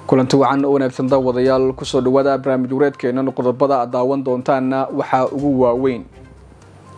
Kulanti wacan oo wanaagsan, daawadayaal. Kusoo dhawaada barnaamij wareedkeenan. Qodobada aad daawan doontaanna waxaa ugu waaweyn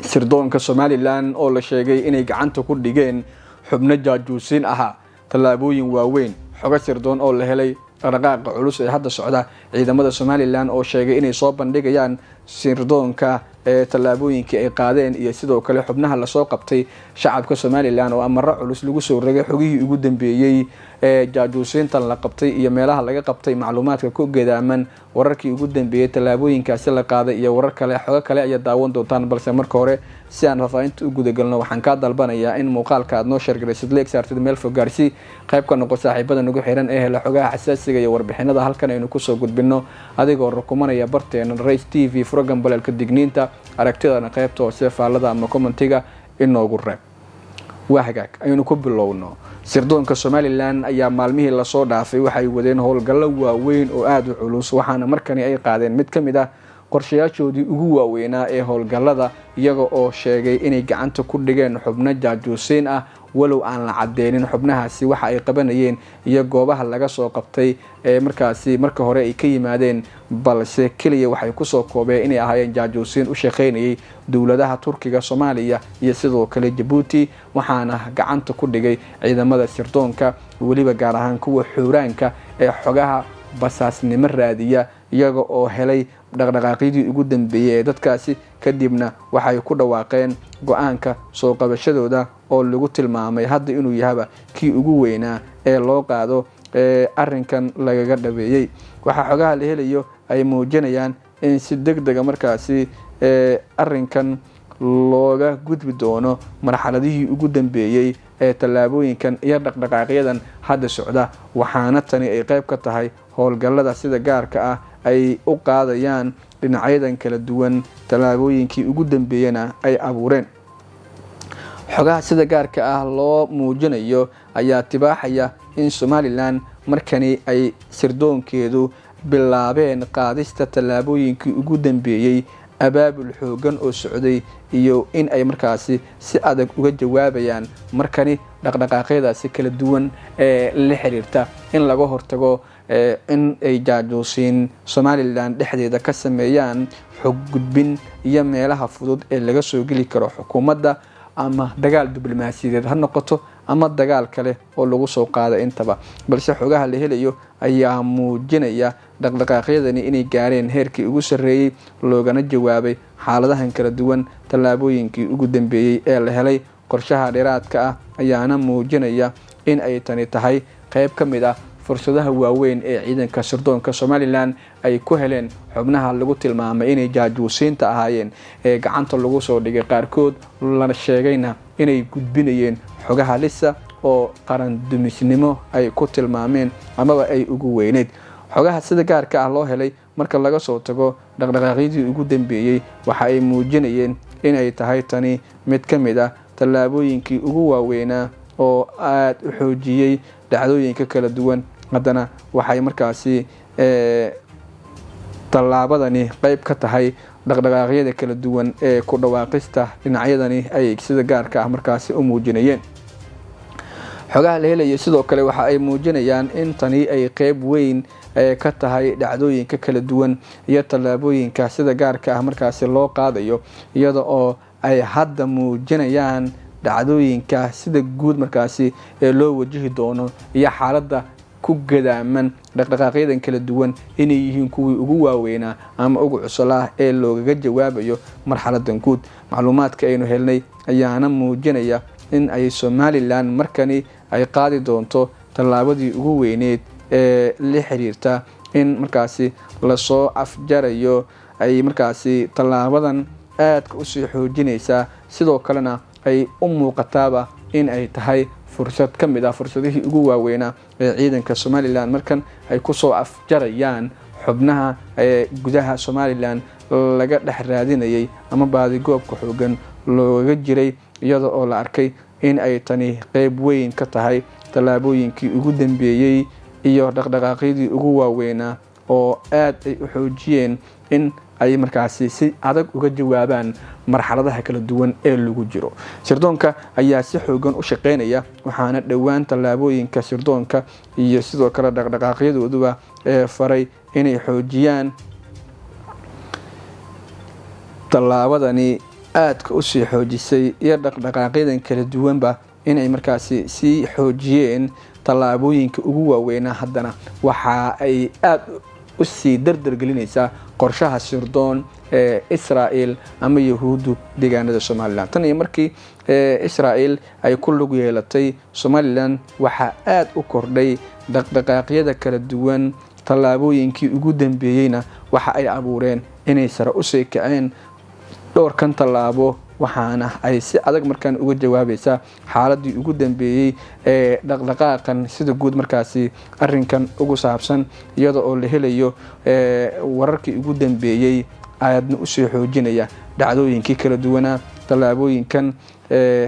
sirdoonka Somaliland oo la sheegay inay gacanta ku dhigeen xubno jaajuusiin ahaa, tallaabooyin waaweyn, xogo sirdoon oo la helay, dhaqdhaqaaqa culus ee hadda socda, ciidamada Somaliland oo sheegay inay soo bandhigayaan sirdoonka ee tallaabooyinkii ay qaadeen, iyo sidoo kale xubnaha lasoo qabtay, shacabka Somaliland oo amaro culus lagu soo rogay, xogihii ugu dambeeyey ee jaajuusiintan la qabtay iyo meelaha laga qabtay, macluumaadka ku gedaaman wararkii ugu dambeeyey tallaabooyinkaasi la qaaday, iyo warar kale, xogo kale ayaa daawan doontaan. Balse marka hore, si aan faahfaahinta u gudagalno, waxaan kaa dalbanayaa in muuqaalka aad noo share garaysid, like saartid, meel fog gaarsii, qayb ka noqo saaxiibada nagu xiran ee hela xogaha xasaasiga iyo warbixinada halkan aynu kusoo gudbino, adigoo rukumanaya barteena Rays TV, frogan baleelka digniinta, aragtidana qaybta hoose faallada ama commentiga inoogu reeb. Waa hagaag, aynu ku bilowno. Sirdoonka Somaliland ayaa maalmihii lasoo dhaafay waxay wadeen howlgallo waaweyn oo aada u culus, waxaana markani ay qaadeen mid ka mid ah qorshayaashoodii ugu waaweynaa ee howlgallada, iyaga oo sheegay inay gacanta ku dhigeen xubno jaajuusiin ah, walow aan la cadeynin xubnahaasi waxa ay qabanayeen iyo goobaha laga soo qabtay ee markaasi marka hore ay ka yimaadeen, balse keliya waxay kusoo koobeen inay ahaayeen jaajuusiin u shaqeynayay dowladaha Turkiga, Soomaaliya iyo sidoo kale Jabuuti. Waxaana gacanta ku dhigay ciidamada sirdoonka, weliba gaar ahaan kuwa xuuraanka ee xogaha basaasnimo raadiya, iyaga oo helay dhaqdhaqaaqyadii ugu dambeeyey ee dadkaasi. Kadibna waxay ku dhawaaqeen go-aanka soo qabashadooda oo lagu tilmaamay hadda inuu yahaba kii ugu weynaa ee loo qaado ee arinkan lagaga dhabeeyey. Waxaa xogaha la helayo ay muujinayaan in si deg dega markaasi arinkan looga gudbi doono marxaladihii ugu dambeeyey ee tallaabooyinkan iyo dhaqdhaqaaqyadan hadda socda, waxaana tani ay qayb ka tahay howlgallada sida gaarka ah ay u qaadayaan dhinacyadan kala duwan, tallaabooyinkii ugu dambeeyena ay abuureen. Xogaha sida gaarka ah loo muujinayo ayaa tibaaxaya in Somaliland markani ay sirdoonkeedu bilaabeen qaadista tallaabooyinkii ugu dambeeyey, abaabul xoogan oo socday, iyo in ay markaasi si adag uga jawaabayaan markani dhaqdhaqaaqyadaasi kala duwan ee la xiriirta in laga hortago in ay jaajuusiin Somaliland dhexdeeda ka sameeyaan xog gudbin iyo meelaha fudud ee laga soo geli karo xukuumadda, ama dagaal diblomaasiyadeed ha noqoto ama dagaal kale oo lagu soo qaada intaba. Balse xogaha la helayo ayaa muujinaya dhaqdhaqaaqyadani inay gaareen heerkii ugu sarreeyey, loogana jawaabay xaaladahan kala duwan tallaabooyinkii ugu dambeeyey ee la helay. Qorshaha dheeraadka ah ayaana muujinaya in ay tani tahay qayb ka mid ah fursadaha waaweyn ee ciidanka sirdoonka Somaliland ay ku heleen xubnaha lagu tilmaamay inay jaajuusiinta ahaayeen ee gacanta lagu soo dhigay, qaarkood la sheegayna inay gudbinayeen xogaha lisa oo qarandumisnimo ay ku tilmaameen amaba ay ugu weyneyd. Xogaha sida gaarka ah loo helay, marka laga soo tago dhaqdhaqaaqyadii ugu dambeeyey, waxa ay muujinayeen inay tahay tani mid ka mid ah tallaabooyinkii ugu waaweynaa oo aada u xoojiyey dhacdooyinka kala duwan. Haddana waxay markaasi tallaabadani qeyb ka tahay dhaqdhaqaaqyada kala duwan ee ku dhawaaqista dhinacyadani ay sida gaarka ah markaasi u muujinayeen. Xogaha la helayo sidoo kale waxa ay muujinayaan in tani ay qeyb weyn ka tahay dhacdooyinka kala duwan iyo tallaabooyinka sida gaarka ah markaasi loo qaadayo, iyada oo ay hadda muujinayaan dhacdooyinka sida guud markaasi ee loo wajihi doono iyo xaaladda ku gadaaman dhaqdhaqaaqyadan kala duwan inay yihiin kuwii ugu waaweynaa ama ugu cuslaa ee loogaga jawaabayo marxaladan guud. Macluumaadka aynu helnay ayaana muujinaya in ay Somaliland markani ay qaadi doonto tallaabadii ugu weyneyd ee la xiriirta in markaasi lasoo afjarayo, ay markaasi tallaabadan aadka usii xoojinaysaa, sidoo kalena ay u muuqataaba in ay tahay fursad ka mid ah fursadihii ugu waaweynaa ee ciidanka Somaliland markan ay kusoo afjarayaan xubnaha ee gudaha Somaliland laga dhex raadinayay ama baadigoobka xoogan looga jiray, iyada oo la arkay in ay tani qeyb weyn ka tahay tallaabooyinkii ugu dambeeyey iyo dhaqdhaqaaqyadii ugu waaweynaa oo aad ay u xoojiyeen in ay markaasi si adag uga jawaabaan marxaladaha kala duwan ee lagu jiro. Sirdoonka ayaa si xoogan u shaqeynaya, waxaana dhowaan tallaabooyinka sirdoonka iyo sidoo kale dhaqdhaqaaqyadooduba ee faray inay xoojiyaan tallaabadani aadka usii xoojisay iyo dhaqdhaqaaqyadan kala duwanba inay markaasi sii xoojiyeen tallaabooyinka ugu waaweynaa. Haddana waxa ay aada usii dardargelinaysaa qorshaha sirdoon ee Israel ama Yahuuddu deegaanada Somalilan. Tan iyo markii Israel ay ku lug yeelatay Somalilan, waxaa aada u kordhay dhaqdhaqaaqyada kala duwan. Tallaabooyinkii ugu dambeeyeyna waxa ay abuureen inay sare usii kaceen dhowrkan tallaabo, waxaana ay si adag markaan uga jawaabaysaa xaaladii ugu dambeeyey ee dhaqdhaqaaqan sida guud markaasi arinkan ugu saabsan, iyada oo la helayo wararkii ugu dambeeyey aadna usii xoojinaya dhacdooyinkii kala duwanaa. Tallaabooyinkan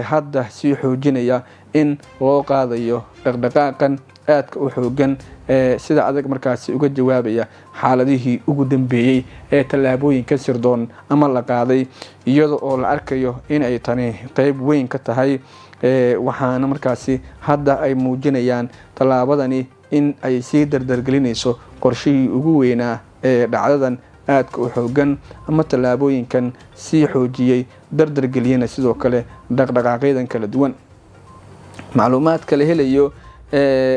hadda sii xoojinaya in loo qaadayo dhaqdhaqaaqan aadka u xoogan ee sida adag markaasi uga jawaabaya xaaladihii ugu dambeeyey ee tallaabooyinka sirdoon ama la qaaday, iyada oo la arkayo in ay tani qeyb weyn ka tahay. Waxaana markaasi hadda ay muujinayaan tallaabadani in ay sii dardargelinayso qorshihii ugu weynaa ee dhacdadan aadka u xoogan ama tallaabooyinkan sii xoojiyey, dardargeliyana sidoo kale dhaqdhaqaaqyadan kala duwan. Macluumaadka la helayo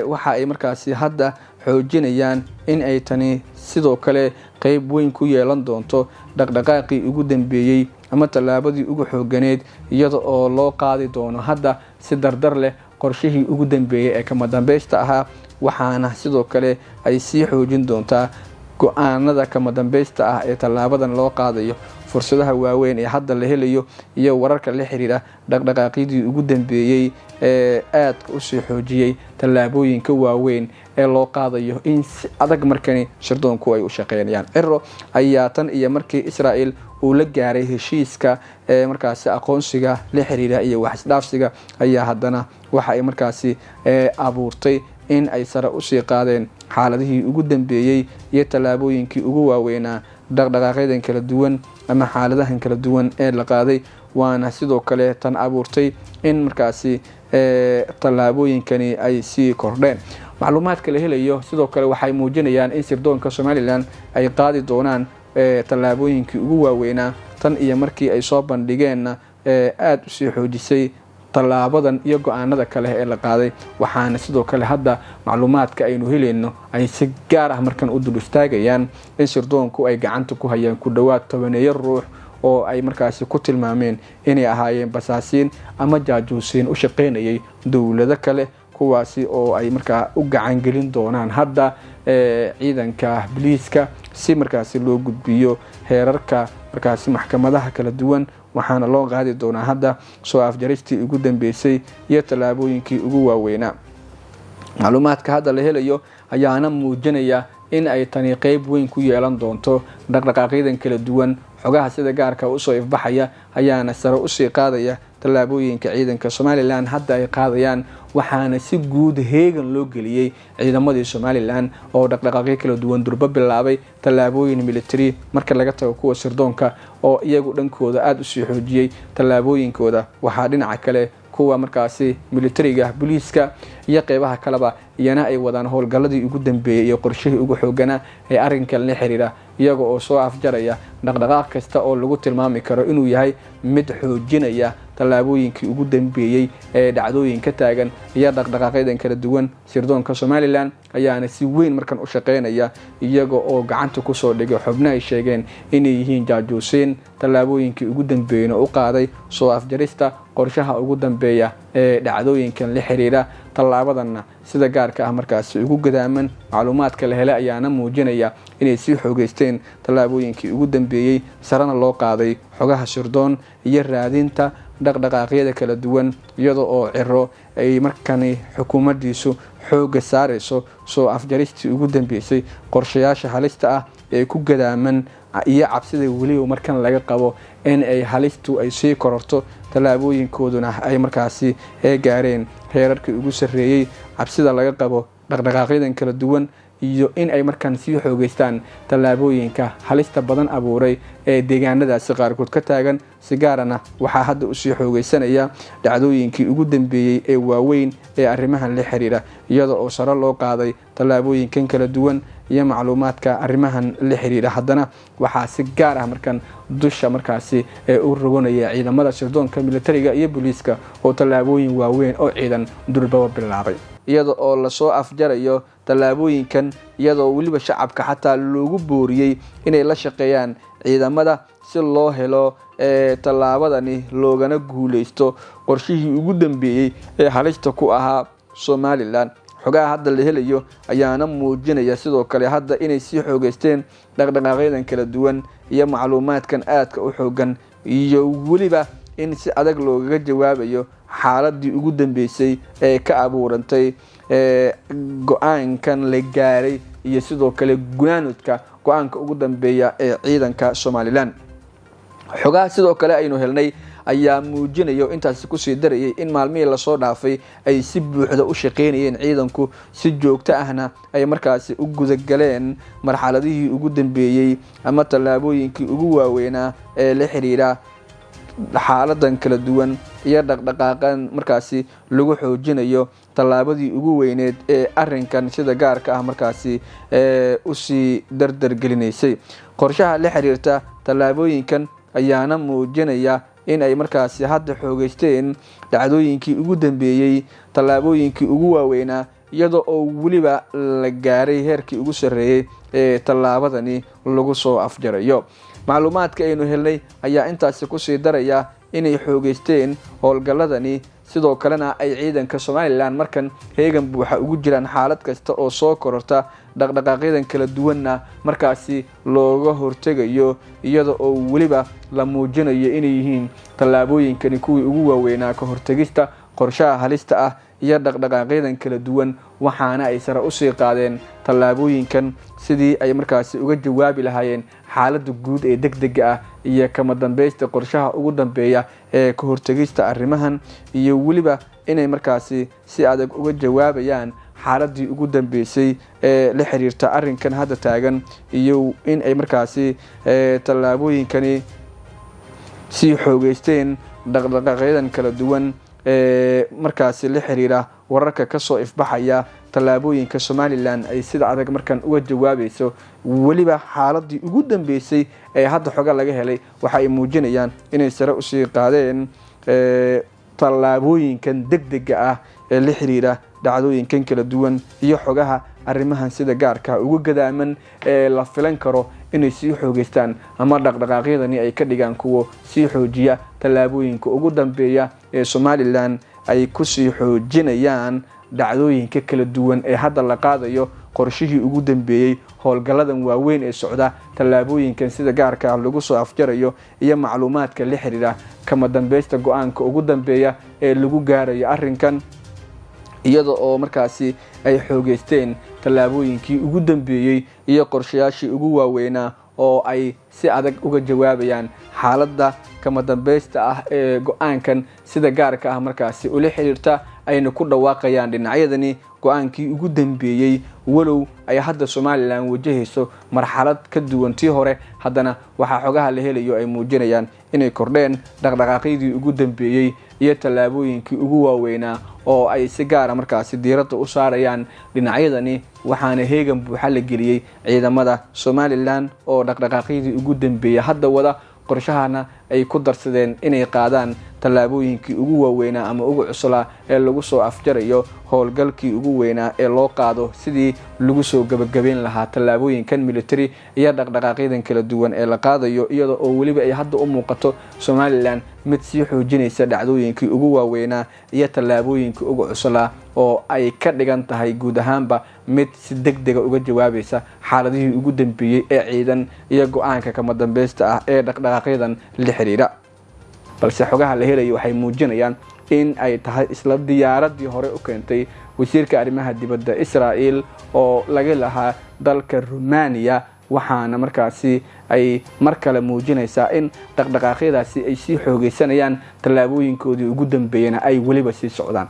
waxa ay markaasi hadda xoojinayaan in ay tani sidoo kale qeyb weyn ku yeelan doonto dhaqdhaqaaqii ugu dambeeyey ama tallaabadii ugu xooganeed, iyada oo loo qaadi doono hadda si dardar leh qorshihii ugu dambeeyey ee kama dambeysta ahaa. Waxaana sidoo kale ay sii xoojin doontaa go-aanada kama dambeysta ah ee tallaabadan loo qaadayo. Fursadaha waaweyn ee hadda la helayo iyo wararka la xiriira dhaqdhaqaaqyadii ugu dambeeyey ee aadka usii xoojiyey tallaabooyinka waaweyn ee loo qaadayo in si adag markani sirdoonku ay u shaqeynayaan. Ciro ayaa tan iyo markii Israel uu la gaaray heshiiska ee markaasi aqoonsiga la xiriira iyo wax isdhaafsiga, ayaa haddana waxa ay markaasi abuurtay in ay sare usii qaadeen xaaladihii ugu dambeeyey iyo tallaabooyinkii ugu waaweynaa dhaqdhaqaaqyadan kala duwan ama xaaladahan kala duwan ee la qaaday. Waana sidoo kale tan abuurtay in markaasi tallaabooyinkani ay sii kordheen. Macluumaadka la helayo sidoo kale waxay muujinayaan in sirdoonka Somalilan ay qaadi doonaan tallaabooyinkii ugu waaweynaa tan iyo markii ay soo bandhigeenna aada usii xoojisay tallaabadan iyo go-aanada kale ee la qaaday. Waxaana sidoo kale hadda macluumaadka aynu helayno ay si gaar ah markan u dul istaagayaan in sirdoonku ay gacanta ku hayaan ku dhowaad 10 ruux oo ay markaasi ku tilmaameen inay ahaayeen basaasiin ama jaajuusiin u shaqeynayay dowlado kale, kuwaasi oo ay markaa u gacangelin doonaan hadda ciidanka biliiska si markaasi loo gudbiyo heerarka markaasi maxkamadaha kala duwan. Waxaana loo qaadi doonaa hadda soo afjaristii ugu dambeysay iyo tallaabooyinkii ugu waaweynaa. Macluumaadka hadda la helayo ayaana muujinaya in ay tani qeyb weyn ku yeelan doonto dhaqdhaqaaqyadan kala duwan. Xogaha sida gaarka usoo ifbaxaya ayaana sare usii qaadaya tallaabooyinka ciidanka Somalilan hadda ay qaadayaan, waxaana si guud heegan loo geliyey ciidamadii Somalilan oo dhaqdhaqaaqyo kala duwan durbo bilaabay tallaabooyin military, marka laga tago kuwa sirdoonka oo iyagu dhankooda aada usii xoojiyey tallaabooyinkooda. Waxaa dhinaca kale kuwa markaasi militariga, booliiska iyo qeybaha kaleba iyana ay wadaan howlgalladii ugu dambeeyey iyo qorshihii ugu xooganaa ee arrinkan la xiriira, iyaga oo soo afjaraya dhaqdhaqaaq kasta oo lagu tilmaami karo inuu yahay mid xoojinaya tallaabooyinkii ugu dambeeyey ee dhacdooyin ka taagan iyo dhaqdhaqaaqyadan kala duwan. Sirdoonka Somalilan ayaana si weyn markan u shaqeynaya, iyaga oo gacanta kusoo dhigay xubno ay sheegeen inay yihiin jaajuusiin, tallaabooyinkii ugu dambeeyeyna u qaaday soo afjarista qorshaha ugu dambeeya ee dhacdooyinkan la xiriira. Tallaabadanna sida gaarka ah markaasi ugu gadaaman macluumaadka la helay ayaana muujinaya inay sii xoogeysteen tallaabooyinkii ugu dambeeyey, sarena loo qaaday xogaha sirdoon iyo raadinta dhaqdhaqaaqyada kala duwan, iyada oo Ciro ay markani xukuumaddiisu xoogga saarayso soo afjaristii ugu dambeysay qorshayaasha halista ah ee ku gadaaman iyo cabsida weliba markan laga qabo in ay halistu ay sii kororto, tallaabooyinkooduna ay markaasi gaareen heerarkii ugu sarreeyey. Cabsida laga qabo dhaqdhaqaaqyadan kala duwan iyo in ay markaan sii xoogeystaan tallaabooyinka halista badan abuuray ee deegaanadaasi qaarkood ka taagan. Si gaarana waxaa hadda usii xoogeysanaya dhacdooyinkii ugu dambeeyey ee waaweyn ee arrimahan la xiriira, iyada oo sare loo qaaday tallaabooyinkan kala duwan iyo macluumaadka arrimahan la xiriira. Haddana waxaa si gaar ah markan dusha markaasi ee u roganaya ciidamada sirdoonka militariga iyo booliiska oo tallaabooyin waaweyn oo ciidan durbaba bilaabay, iyada oo lasoo afjarayo tallaabooyinkan, iyadoo weliba shacabka xataa loogu booriyey inay la shaqeeyaan ciidamada si loo helo tallaabadani loogana guuleysto qorshihii ugu dambeeyey ee halista ku ahaa Somalilan. Xogaha hadda la helayo ayaana muujinaya sidoo kale hadda inay sii xoogeysteen dhaqdhaqaaqyadan kala duwan iyo macluumaadkan aadka u xoogan, iyo weliba in si adag loogaga jawaabayo xaaladii ugu dambeysay ee ka abuurantay go-aankan la gaaray iyo sidoo kale gunaanudka go-aanka ugu dambeeya ee ciidanka Somalilan. Xogaha sidoo kale aynu helnay ayaa muujinayo intaasi kusii darayay in maalmihii lasoo dhaafay ay si buuxda u shaqeynayeen ciidanku, si joogto ahna ay markaasi u gudagaleen marxaladihii ugu dambeeyey ama tallaabooyinkii ugu waaweynaa ee la xiriira xaaladan kala duwan iyo dhaqdhaqaaqan markaasi lagu xoojinayo tallaabadii ugu weyneed ee arinkan sida gaarka ah markaasi usii dardargelinaysay. Qorshaha la xiriirta tallaabooyinkan ayaana muujinaya in ay markaasi hadda xoogeysteen dhacdooyinkii ugu dambeeyey, tallaabooyinkii ugu waaweynaa, iyadoo oo weliba la gaaray heerkii ugu sarreeyey ee tallaabadani lagu soo afjarayo. Macluumaadka aynu helnay ayaa intaasi kusii daraya inay xoogeysteen howlgalladani, sidoo kalena ay ciidanka Somalilan markan heegan buuxa ugu jiraan xaalad kasta oo soo kororta, dhaqdhaqaaqyadan kala duwanna markaasi looga hortegayo, iyada oo weliba la muujinayo inay yihiin tallaabooyinkani kuwii ugu waaweynaa ka hortegista qorshaha halista ah iyo dhaqdhaqaaqyadan kala duwan. Waxaana ay sare usii qaadeen tallaabooyinkan sidii ay markaasi uga jawaabi lahaayeen xaaladda guud ee degdega ah iyo kama dambeysta qorshaha ugu dambeeya ee ka hortegista arrimahan, iyo weliba inay markaasi si adag uga jawaabayaan xaaladii ugu dambeysay ee la xiriirta arrinkan hadda taagan, iyo in ay markaasi tallaabooyinkani sii xoogeysteen dhaqdhaqaaqyadan kala duwan ee markaasi la xiriira. Wararka kasoo ifbaxaya tallaabooyinka Somalilan ay sida adag markan uga jawaabayso weliba xaaladii ugu dambeysay ee hadda xoga laga helay waxa ay muujinayaan inay sare usii qaadeen tallaabooyinkan degdega ah ee la xiriira dhacdooyinkan kala duwan iyo xogaha arrimahan sida gaarka uga gadaaman ee la filan karo inay sii xoogeystaan ama dhaqdhaqaaqyadani ay ka dhigaan kuwo sii xoojiya tallaabooyinka ugu dambeeya ee Somalilan ay kusii xoojinayaan dhacdooyinka kala duwan ee hadda la qaadayo, qorshihii ugu dambeeyey, howlgalladan waaweyn ee socda, tallaabooyinkan sida gaarka ah lagu soo afjarayo iyo macluumaadka la xiriira kama dambeysta go-aanka ugu dambeeya ee lagu gaarayo arrinkan, iyada oo markaasi ay xoogeysteen tallaabooyinkii ugu dambeeyey iyo qorshayaashii ugu waaweynaa oo ay si adag uga jawaabayaan xaaladda kama dambeysta ah ee go-aankan sida gaarka ah markaasi ula xiriirta, ayna ku dhawaaqayaan dhinacyadani go-aankii ugu dambeeyey. Walow ay hadda Somalilan wajahayso marxalad ka duwan tii hore, haddana waxaa xogaha la helayo ay muujinayaan inay kordheen dhaqdhaqaaqyadii ugu dambeeyey iyo tallaabooyinkii ugu waaweynaa oo ay si gaara markaasi diiradda u saarayaan dhinacyadani. Waxaana heegan buuxa la geliyey ciidamada Somalilan oo dhaqdhaqaaqyadii ugu dambeeyey hadda wada, qorshahana ay ku darsadeen inay qaadaan tallaabooyinkii ugu waaweynaa ama ugu cuslaa ee lagu soo afjarayo howlgalkii ugu weynaa ee loo qaado sidii lagu soo gabagabeyn lahaa tallaabooyinkan military iyo dhaqdhaqaaqyadan kala duwan ee la qaadayo, iyada oo weliba ay hadda u muuqato Somalilan mid sii xoojinaysa dhacdooyinkii ugu waaweynaa iyo tallaabooyinkii ugu cuslaa oo ay ka dhigan tahay guud ahaanba mid si deg dega uga jawaabaysa xaaladihii ugu dambeeyey ee ciidan iyo go-aanka kama dambeysta ah ee dhaqdhaqaaqyadan la xiriira. Balse xogaha la helayo waxay muujinayaan in ay tahay isla diyaaradii hore u keentay wasiirka arrimaha dibadda Israel oo laga lahaa dalka Rumaniya, waxaana markaasi ay mar kale muujinaysaa in dhaqdhaqaaqyadaasi ay sii xoogeysanayaan, tallaabooyinkoodii ugu dambeeyana ay weliba sii socdaan.